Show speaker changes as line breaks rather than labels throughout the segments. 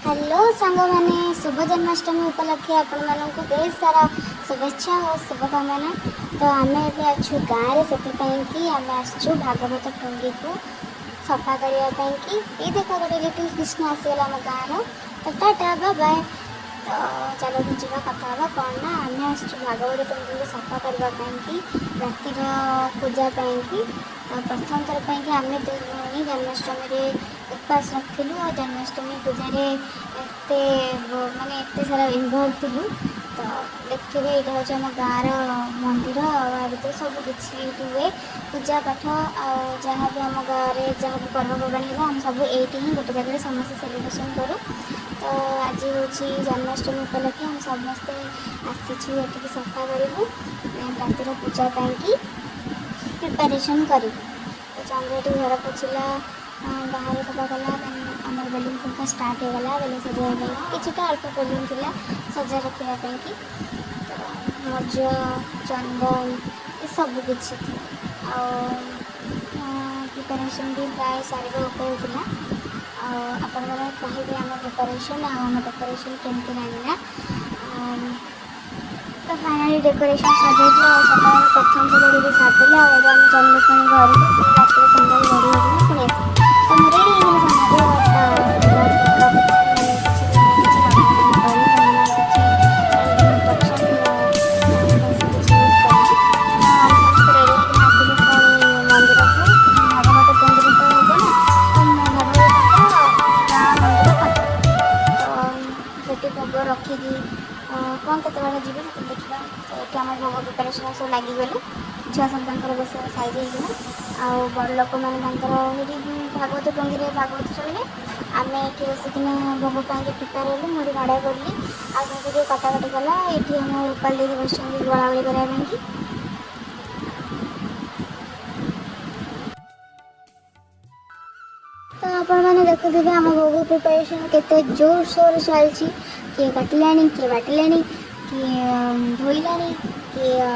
Hello ସାଙ୍ଗମାନେ, ଶୁଭ ଜନ୍ମାଷ୍ଟମୀ ଉପଲକ୍ଷେ ଆପଣମାନଙ୍କୁ ଢେର ସାରା ଶୁଭେଚ୍ଛା ଓ ଶୁଭକାମନା। ତ ଆମେ ଏବେ ଅଛୁ ଗାଁରେ, ସେଥିପାଇଁକି ଆମେ ଆସିଛୁ ଭାଗବତ ଟୁଙ୍ଗିକୁ ସଫା କରିବା ପାଇଁକି। ଏଇ ଦେଖ, ଗୋଟେ ଲିଟିଲ୍ କୃଷ୍ଣ ଆସିଗଲା ଆମ ଗାଁର। ତ ଟାଟା, ବାଏ। ତ ଚାଲନ୍ତୁ ଯିବା, କଥା ହେବା। କ'ଣ ନା ଆମେ ଆସିଛୁ ଭାଗବତ ଟୁଙ୍ଗିକୁ ସଫା କରିବା ପାଇଁକି, ରାତିର ପୂଜା ପାଇଁକି। ତ ପ୍ରଥମ ଥର ପାଇଁକି ଆମେ ଦୁଇ ଭଉଣୀ ଜନ୍ମାଷ୍ଟମୀରେ ଉପବାସ ରଖିଥିଲୁ ଆଉ ଜନ୍ମାଷ୍ଟମୀ ପୂଜାରେ ଏତେ ମାନେ ଏତେ ସାରା ଇନଭଲ୍ଭ ଥିଲୁ। ତ ଦେଖିଥିବେ, ଏଇଟା ହେଉଛି ଆମ ଗାଁର ମନ୍ଦିର ଆଉ ଆ ଭିତରେ ସବୁ କିଛି ଏଇଠି ହୁଏ, ପୂଜା ପାଠ ଆଉ ଯାହା ବି ଆମ ଗାଁରେ ଯାହା ବି ପର୍ବପର୍ବାଣୀ ହେଲା, ଆମେ ସବୁ ଏଇଠି ହିଁ ଗୋଟେ ଜାଗାରେ ସମସ୍ତେ ସେଲିବ୍ରେସନ୍ କରୁ। ତ ଆଜି ହେଉଛି ଜନ୍ମାଷ୍ଟମୀ ଉପଲକ୍ଷେ ଆମେ ସମସ୍ତେ ଆସିଛୁ ଏଠିକି ସଫା କରିବୁ, ରାତିର ପୂଜା ପାଇଁକି ପ୍ରିପାରେସନ୍ କରିବୁ। ତ ଚନ୍ଦ୍ର ଏଠି ଘର ପୋଛିଲା, ବାହାରେ ସଫା କଲା। ଦେନ୍ ଆମର ବେଲୁନ୍ ଫୁଙ୍କା ଷ୍ଟାର୍ଟ ହେଇଗଲା, ବେଲୁନ୍ ସଜାଇବା ପାଇଁକି। କିଛିଟା ଅଳ୍ପ ବେଲୁନ୍ ଥିଲା ସଜା ରଖିବା ପାଇଁକି। ତ ମଜ, ଚନ୍ଦନ ଏସବୁ କିଛି ଥିଲା ଆଉ ପ୍ରିପାରେସନ୍ ବି ପ୍ରାୟ ସରିବା ଉପରେ ଥିଲା। ଆଉ ଆପଣମାନେ କହିବେ ଆମ ପ୍ରିପାରେସନ୍ ଆଉ ଆମ ଡେକୋରେସନ୍ କେମିତି ଲାଗିଲା। ତ ଫାଇନାଲି ଡେକୋରେସନ୍ ସଜାଇଥିଲା ଆଉ ସକାଳର ପ୍ରଥମ ପୂଜା ଦିଦି ସାରିଦେଲେ। ଆଉ ଏବେ ଆମେ ଚାଲିଲୁ ପୁଣି ଘରକୁ। ପୁଣି ରାତିରେ ସନ୍ଧ୍ୟାରେ ରେଡ଼ି ହେଇକିନା ପୁଣି ଆସିବୁ। ତ ମୁଁ ରେଡ଼ି ହେଇଗଲି ସନ୍ଧ୍ୟାରେ, ବଟ୍ ମେକଅପ୍ ମାନେ କିଛି ବି ମୁଁ କିଛି ଲଗାଲଗି କରିନି, କାହିଁକିନା କିଛି ପ୍ରଡକ୍ସନ୍ କିଛି ୟୁଜ୍ କରିନି। ତ ଆମେ ସମସ୍ତେ ରେଡ଼ି ହେଇକିନା ଆସିଲୁ ପୁଣି ମନ୍ଦିରକୁ। ଭାଗବତ ଟୁଙ୍ଗିରେ ତ ହେବ ନା, ତ ଭାଗବତ ଗାଁ ମନ୍ଦିର ପାଖରେ। ତ ସେଠି ଭୋଗ ରଖିକି କ'ଣ କେତେବେଳେ ଯିବେ ସେତେବେଳେ ଦେଖିବା। ତ ଏଠି ଆମର ଭୋଗ ପ୍ରିପାରେସନ୍ ସବୁ ଲାଗିଗଲୁ। ଛୁଆ ସବୁ ତାଙ୍କର ବସି ସାଇଜ୍ ହେଇକିନା ଆଉ ବଡ଼ ଲୋକମାନେ ତାଙ୍କର ସେଠି ଭାଗବତ ଟୁଙ୍ଗିରେ ଭାଗବତ ଶୁଣିଲେ। ଆମେ ଏଠି ବସିକିନା ଭୋଗ ପାଇଁକି ପ୍ରିପେୟାର ହେଲୁ। ମୁଁ ଏଠି ନଡ଼ିଆ କୋରିଲି ଆଉ ସବୁ ଟିକେ କଟାକଟି କଲା। ଏଠି ଆମ ରୂପାଲି ଦିଦି ବସିଛନ୍ତି ଗୋଳାଗୋଳି କରିବା ପାଇଁକି। ତ ଆପଣମାନେ ଦେଖୁଥିବେ, ଆମ ଭୋଗ ପ୍ରିପାରେସନ୍ କେତେ ଜୋରସୋର ଚାଲିଛି। କିଏ କାଟିଲାଣି, କିଏ ବାଟିଲାଣି, କିଏ ଧୋଇଲାଣି, କିଏ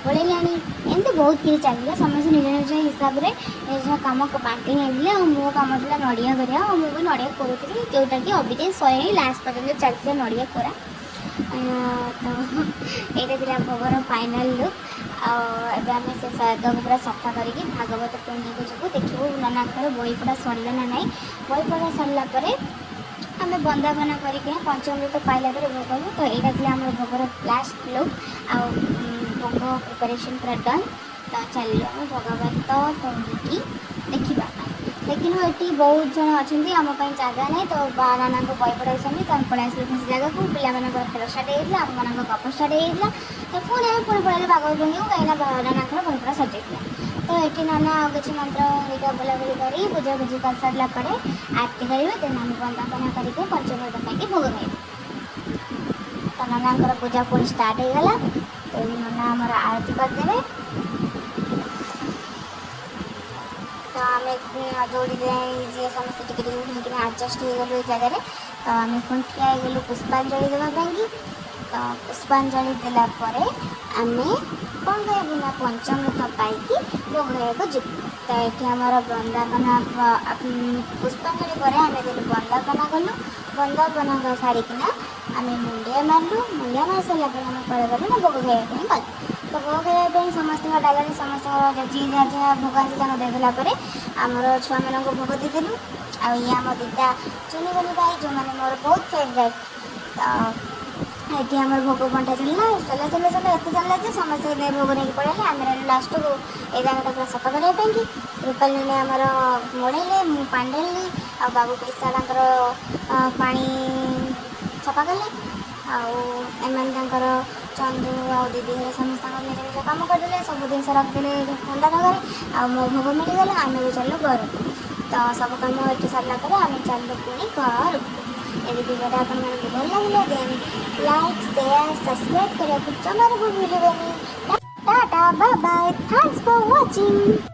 ଗୋଳେଇଲାଣି, ଏମିତି ବହୁତ କିଛି ଚାଲିଲା। ସମସ୍ତେ ନିଜ ନିଜ ହିସାବରେ ନିଜ କାମ ବାଣ୍ଟି ନେଇଥିଲେ ଆଉ ମୋ କାମ ଥିଲା ନଡ଼ିଆ କରିବା ଆଉ ମୁଁ ବି ନଡ଼ିଆ କୋରୁଥିଲି, ଯେଉଁଟାକି ଅବି ଯାଏଁ ସରିନି, ଲାଷ୍ଟ ପର୍ଯ୍ୟନ୍ତ ଚାଲିଥିଲା ନଡ଼ିଆ କୋରା। ତ ଏଇଟା ଥିଲା ଭୋଗର ଫାଇନାଲ୍ ଲୁକ୍। ଆଉ ଏବେ ଆମେ ସେ ଜାଗାକୁ ପୁରା ସଫା କରିକି ଭାଗବତ ଟୁଙ୍ଗିକୁ ଯିବୁ, ଦେଖିବୁ ନନାଙ୍କର ବହି ପଢ଼ା ସରିଲା ନା ନାହିଁ। ବହି ପଢ଼ା ସରିଲା ପରେ ଆମେ ବନ୍ଦାପନା କରିକି ପଞ୍ଚମୃତ ପାଇଲା ପରେ ଭୋଗ ହବ। ତ ଏଇଟା ଥିଲା ଆମର ଭୋଗର ଲାଷ୍ଟ ଲୁକ୍ ଆଉ ଭୋଗ ପ୍ରିପାରେସନ୍ ପୁରା ଡନ୍। ତ ଚାଲିଲୁ ଆମେ ଭଗବତ ଟୁଙ୍ଗିକି ଦେଖିବା ପାଇଁ। ଦେଖିଲୁ, ଏଠି ବହୁତ ଜଣ ଅଛନ୍ତି, ଆମ ପାଇଁ ଜାଗା ନାହିଁ। ତ ନନାଙ୍କ ବହି ପଢ଼ା ସରିନି, ତ ଆମେ ପଳେଇ ଆସିଲୁ ସେ ଜାଗାକୁ। ପିଲାମାନଙ୍କର ଖେଳ ଷ୍ଟାର୍ଟ ହେଇଯାଇଥିଲା, ଆମମାନଙ୍କ ଗପ ଷ୍ଟାର୍ଟ ହେଇଯାଇଥିଲା। ତ ପୁଣି ଆମେ ପୁଣି ପଳେଇଲୁ ଭାଗବତ ଟୁଙ୍ଗିକୁ, କାହିଁକିନା ନନାଙ୍କର ବହି ପଢ଼ା ସରିଯାଇଥିଲା। ତ ଏଠି ନନା ଆଉ କିଛି ମନ୍ତ୍ର ହେରିକା ବୋଲାବୋଲି କରି ପୂଜା ପୂଜି କରିସାରିଲା ପରେ ଆରତି କରିବେ। ଦେନ୍ ଆମେ ବନ୍ଦାପନା କରିକି ପଞ୍ଚମୃତ ପାଇକି ଭୋଗ ଖାଇବୁ। ତ ନନାଙ୍କର ପୂଜା ପୁଣି ଷ୍ଟାର୍ଟ ହେଇଗଲା। ତ ନନା ଆମର ଆରତି କରିଦେବେ। ତ ଆମେ ଯୋଉଠି ଯାଇ ଯିଏ ସମସ୍ତେ ଟିକେ ଟିକେ ହେଇକିନା ଆଡ଼ଜଷ୍ଟ ହେଇଗଲୁ ଏଇ ଜାଗାରେ। ତ ଆମେ ପୁଣି ଠିଆ ହେଇଗଲୁ ପୁଷ୍ପାଞ୍ଜଳି ଦେବା ପାଇଁକି। ତ ପୁଷ୍ପାଞ୍ଜଳି ଦେଲା ପରେ ଆମେ କ'ଣ ଖାଇବୁ ନା ପଞ୍ଚମୃତ ପାଇକି ଭୋଗ ଖାଇବାକୁ ଯିବୁ। ତ ଏଠି ଆମର ବନ୍ଦାପନା, ପୁଷ୍ପାଞ୍ଜଳି ପରେ ଆମେ ଦେଲୁ, ବନ୍ଦାପନା କଲୁ। ବନ୍ଦାପନା ସାରିକିନା ଆମେ ମୁଣ୍ଡିଆ ମାରିଲୁ। ମୁଣ୍ଡିଆ ମାରି ସାରିଲା ପରେ ଆମେ କୁଆଡ଼େ ଗଲୁ ନା ଭୋଗ ଖାଇବା ପାଇଁ ଗଲୁ। ତ ଭୋଗ ଖାଇବା ପାଇଁ ସମସ୍ତଙ୍କ ଡାଲାରେ ସମସ୍ତଙ୍କର ଯିଏ ଯାହା ଯାହା ଭୋଗ ଆଣିଛି ତାଙ୍କୁ ଦେଇଦେଲା ପରେ ଆମର ଛୁଆମାନଙ୍କୁ ଭୋଗ ଦେଇଦେଲୁ। ଆଉ ଇଏ ଆମ ଦୁଇଟା ଚୁନି ବୁନି ଭାଇ, ଯେଉଁମାନେ ମୋର ବହୁତ ଫେଭରାଇଟ୍। ତ ଏଠି ଆମର ଭୋଗ ବଣ୍ଟା ଚାଲିଲା, ଚାଲିଲା, ଚାଲିଲା, ଚାଲିଲା, ଏତେ ଚାଲିଲା ଯେ ସମସ୍ତେ ଭୋଗ ନେଇକି ପଳେଇଲେ। ଆମେ ରହିଲୁ ଲାଷ୍ଟକୁ ଏଇ ଜାଗାଟା ପୁରା ସଫା କରିବା ପାଇଁକି। ରୂପାଲି ନନା ଆମର ମୋଡ଼େଇଲେ, ମୁଁ ପାଣି ଢାଳିଲି ଆଉ ବାବୁ ପଇସା ତାଙ୍କର ପାଣି ସଫା କଲେ। ଆଉ ଏମାନେ ତାଙ୍କର ଚନ୍ଦୁ ଆଉ ଦିଦି ଘରେ ସମସ୍ତଙ୍କର ନିଜ ନିଜ କାମ କରିଦେଲେ, ସବୁ ଜିନିଷ ରଖିଦେଲେ ଥଣ୍ଡା ଜାଗାରେ ଆଉ ମୋ ଭୋଗ ମିଳିଗଲା। ଆମେ ବି ଚାଲିଲୁ ଘରକୁ। ତ ସବୁ କାମ ଏଠି ସରିଲା ପରେ ଆମେ ଚାଲିଲୁ ପୁଣି ଘରକୁ। ଯଦି ଭିଡ଼ିଓଟା ଆପଣମାନଙ୍କୁ ଭଲ ଲାଗିଲା, ଦେନ୍ ଲାଇକ୍, ସେୟାର, ସବସ୍କ୍ରାଇବ୍ କରିବାକୁ ଜମାରୁ ବି ଭୁଲିବେନି। Tata, bye bye, thanks for watching.